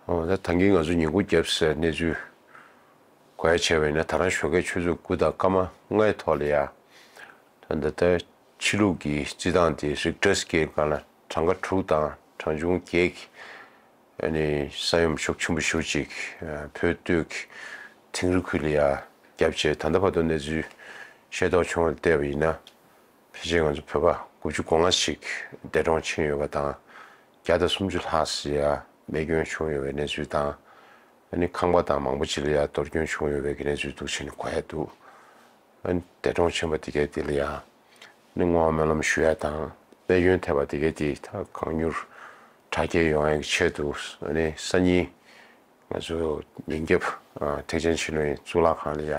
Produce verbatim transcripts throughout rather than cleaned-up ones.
ཨོ་ད་ད་གིན་ང་ཚོ་ཉིན་གུང་བརྒྱབ་ཟེར་གནས་ཚུལ་གོ་ཡ་བྱས་པ་ཡིན་ན། ད་རང་ཞོགས་ཀས་ཆུ་ཚོད་དགུ་དང་སྐར་མ་ལྔའི་ཐོག་ལ་ཡ། ད་ད་ལྟ་ཕྱི་ལུགས་ཀྱི་རྩིས་ཐང་དེ་རིག་ཊར་སི་ཀེལ་སྒང་ལ་གྲངས་ཀ་དྲུག་དང་གྲངས་ཆུང་བརྒྱད་ཀྱི་ཨ་ནི་ས་ཡོམ་ཤུགས་ཆེན་པོ་ཞེ་པོ་ཅིག་བོད་སྟོད་ཀྱི་དིང་རི་ཁུལ་ལ་ཡ་བརྒྱབ་བྱས། ད་ལྟ་བར་དུ་གནས་ཚུལ་ཤེས་རྟོགས་བྱུང་བ་བལྟས་པ་ཡིན་ན། ཕལ་ཆེར་ང་ཚོ་བོད་པ་དགུ་བཅུ་གོ་ལྔ་ཞིག་འདས་གྲོངས་ཕྱིན་ཡོད་པ་དང་། བརྒྱ་དང་སུམ་ཅུ་ལྷག་ཙམ་ཡ་རྨས་སྐྱོན་བྱུང་ཡོད་པའི་གནས་ཚུལ་དང་། ཨ་ནི་ཁང་པ་དང་མང་པོ་ཅིག་ལ་ཡ་གཏོར་སྐྱོན་བྱུང་ཡོད་པའི་གནས་ཚུལ་འདུག་བྱས་ནས་གོ་ཡ་འདུག་ཨ་ནི་འདས་གྲོངས་ཕྱིན་པ་དེ་གའི་དེ་ལ་ཡ་ཨ་ནི་བསྔོ་བ་སྨོན་ལམ་ཞུ་ཡ་དང་། རྨས་སྐྱོན་ཐེབས་པ་དེ་གའི་དེ་ད་གང་མྱུར་དྲག་སྐྱེད་ཡོང་ཡ་གི་ཆེད་དུ། ཨ་ནི་སང་ཉིན་ང་ཚོ་ཉིན་རྒྱབ་ཨ་ཐེག་ཆེན་ཕྱི་ལོའི་གཙུག་ལག་ཁང་ལ་ཡ་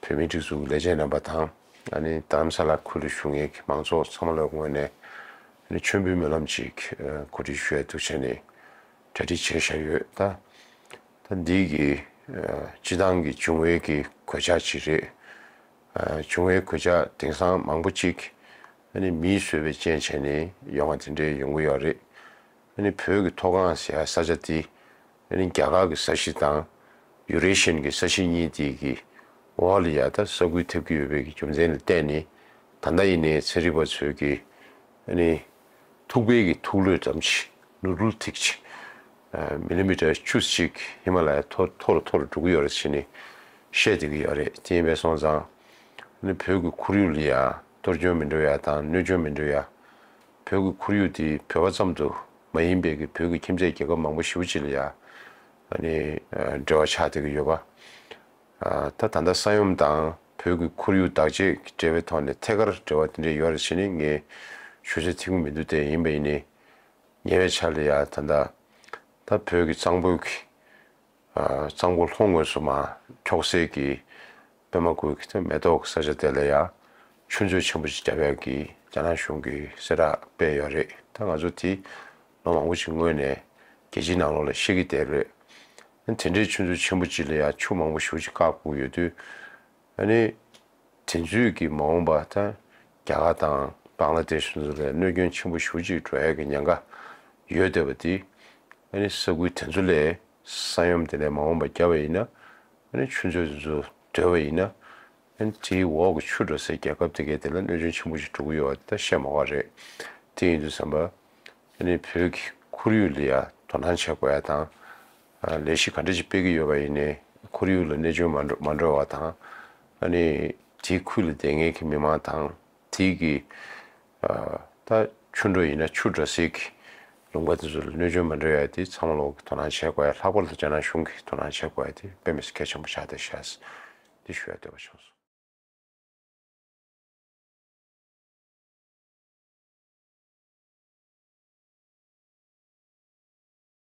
བོད་མིའི་སྒྲིག་འཛུགས་ཀྱི་ལས་བྱེད་རྣམ་པ་དང་། ཨ་ནི་རྡ་རམ་ས་ལ་ཁུལ་དུ་བཞུགས་མཁན་གྱི་མང་ཚོགས་ཚང་མ་ལ་ངོས་ནས་ཨ་ནི་མཆོད་འབུལ་སྨོན་ལམ་ཅིག་ཨ་གོ་སྒྲིག་ཞུ་ཡ་འདུག་བྱས་ནས་གྲ་སྒྲིག་བྱས་བཞག་ཡོད། ད་ད་འདི་གི་ཨ་སྤྱི་བཏང་གི་བྱུང་བའི་གི་གོད་ཆག་ཅིག་རེད། ཨ་བྱུང་བའི་གོད་ཆག་དེང་སང་མང་པོ་ཅིག་ཨ་ནི་མིས་བཟོས་པའི་རྐྱེན་བྱས་ནས་ཡོང་བ་དེ་འདྲའི་ཡོང་གི་ཡོད་རེད། ཨ་ནི་བོད་ཀྱི་མཐོ་སྒང་ཟེར་ཡ་ས་ཆ་དེ་ཨ་ནི་རྒྱ་གར་གྱི་ས་གཞི་དང་ཡུ་རེ་ཤན་གྱི་ས་གཞི་གཉིས་དེ་གི་འོག་ལ་ཡ་ད་ས་ཁུལ་ཐེབས་ཀྱི་ཡོད་པའི་གི་རྒྱུ་མཚན་ལ་བརྟེན་ནས། ད་ལྟ་ཡིན་ནའི་ཚན་རིག་པ་ཚོས་ཀྱི་ཨ་ནི་ཐུག་པའི་གི་ཐུག་ལོས་ཙམ་ཞིག་ནུ་ཌལ་ཐིག་ཅིག་ཨ་མི་ལི་མི་ཊར་བཅུ་ཅིག་ཧི་མ་ལ་ཡ་མཐོ་མཐོ་རུ་མཐོ་རུ་འགྲོ་གི་ཡོད་རེད་ཟེར་ནས་བཤད་བསྡད་ཀྱི་ཡོད་རེད། དེ་ཡིན་པས་སོང་ཙང་ཨ་ནི་བོད་ཀྱི་ཁོར་ཡུག་ལ་ཡ་གཏོར་སྐྱོན་མི་འགྲོ་ཡ་དང་གནོད་སྐྱོན་མི་འགྲོ་ཡ། བོད་ཀྱི་ཁོར་ཡུག་དེ་བོད་པ་ཙམ་དུ་མ་ཡིན་པའི་གི་བོད་ཀྱི་ཁྱིམ་མཚེས་རྒྱལ་ཁབ་མང་པོ་ཞེ་པོ་ཅིག་ལ་ཡ་ཨ་ནི་ཨ་འབྲེལ་བ་ཆགས་བསྡད་ཀྱི་ཡོད་པ། ཨ་ད་ད་ལྟ་ས་ཡོམ་དང་བོད་ཀྱི་ཁོར་ཡུག་བདག་གཅེས་ཀྱི་འབྲེལ་བའི་ཐོག་ནས་ཐད་ཀར་འབྲེལ་བ་དེ་འདྲ་ཡོད་རེད་ཟེར་ནས་ངས་ཞུ་ཚོད་ཐིག་གི་མི་འདུག་དེ་ཡིན་པ་ཡིན་ནའི་ཉེ་བའི་ཆར་ལ་ཡ་ད་ལྟ་ད་བོད་ཀྱི་གཙང་པོའི་གི་ཨ་གཙང་པོ་ལྷོ་ངོས་སུ་མར་འཁྱོག་སའི་གི་པད་མ་སྐོར་གྱི་ད་མེ་ཏོག་གི་ས་ཆ་དེ་ལ་ཡ་ཆུ་མཛོད་ཆེན་པོ་ཞིག་བརྒྱབ་ཡ་གི་རྒྱ་ནག་གཞུང་གིས་གསལ་བསྒྲགས་སྤེལ་ཡོད་རེད། ད་ང་ཚོ་དེ་ལོ་མང་པོ་ཞིག་སྔོན་ནས་རྒྱལ་སྤྱིའི་ནང་ལོགས་ལ་ཤེས་ཀྱི་བསྡད་རེད། དེ་འདྲའི་ཆུ་མཛོད་ཆེན་པོ་ཅིག་ལ་ཡ་ཆུ་མང་པོ་ཞེ་པོ་ཅིག་བཀག་དགོས་ཡོད་དུས། ཨ་ནི་དེ་ཚོའི་གི་མ་འོངས་པ་ད་རྒྱ་གར་དང་བང་ལ་དེ་ཤ་ཚོ་ལ་གནོད་སྐྱོན་ཆེན་པོ་ཞེ་པོ་ཅིག་འགྲོ་ཡ་གི་ཉེན་ཁ་ཡོད་བསྡད་པ་དེ། ཨ་ནི་ས་ཁུལ་དེ་ཚོ་ལ་ས་ཡོམ་དེ་ལས་མ་འོངས་པ་བརྒྱབ་པ་ཡིན་ན། ཨ་ནི་ཆུ་མཛོད་དེ་ཚོ་བརྡོལ་བ་ཡིན་ན། ཨ་ནི་དེའི་འོག་གི་ཆུ་འགྲོ་སའི་རྒྱལ་ཁབ་དེ་གའི་དེ་ལ་གནོད་སྐྱོན་ཆེན་པོ་ཞིག་འགྲོ་གི་ཡོད་པ་དེ་ད་བཤད་མ་དགོས་རེད། དེ་ཡིན་དུས་ཙམ་པ། ཨ་ནི་བོད་ཀྱི་ཁོར་ཡུག་ལ་ཡ་དོ་སྣང་བྱེད་དགོས་ཡ་དང་། ཨ་ལས་གཞི་ག་འདྲ་ཞིག་སྤེལ་གྱི་ཡོད་པ་ཡིན་ནའི་ཁོར་ཡུག་ལ་གནོད་སྐྱོན་མ་འགྲོ་མ་འགྲོ་བ་དང་། ཨ་ནི་དེའི་ཁུལ་ལ་བསྡད་མཁན་གྱི་མི་མང་དང་། དེའི་གི་ཨ་ད་ཆུ་འགྲོ་ཡིན་ན་ཆུ་འགྲོ་སའི་གི་ལུང་པ་དེ་ཚོ་ལ་གནོད་སྐྱོན་མ་འགྲོ་ཡ་དེ་ཚང་མ་ལོག་གི་དོ་སྣང་བྱེད་དགོས་ཡ། ལྷག་པར་དུ་རྒྱ་ནག་གཞུང་གིས་དོ་སྣང་བྱེད་དགོས་ཡ་དེ་དཔེ་མི་སྲིད་གལ་ཆེན་པོ་ཆགས་བསྡད་ཤག་ཟེར་འདི་ཞུ་ཡ་འདོད་པ་བྱུང་སོང་།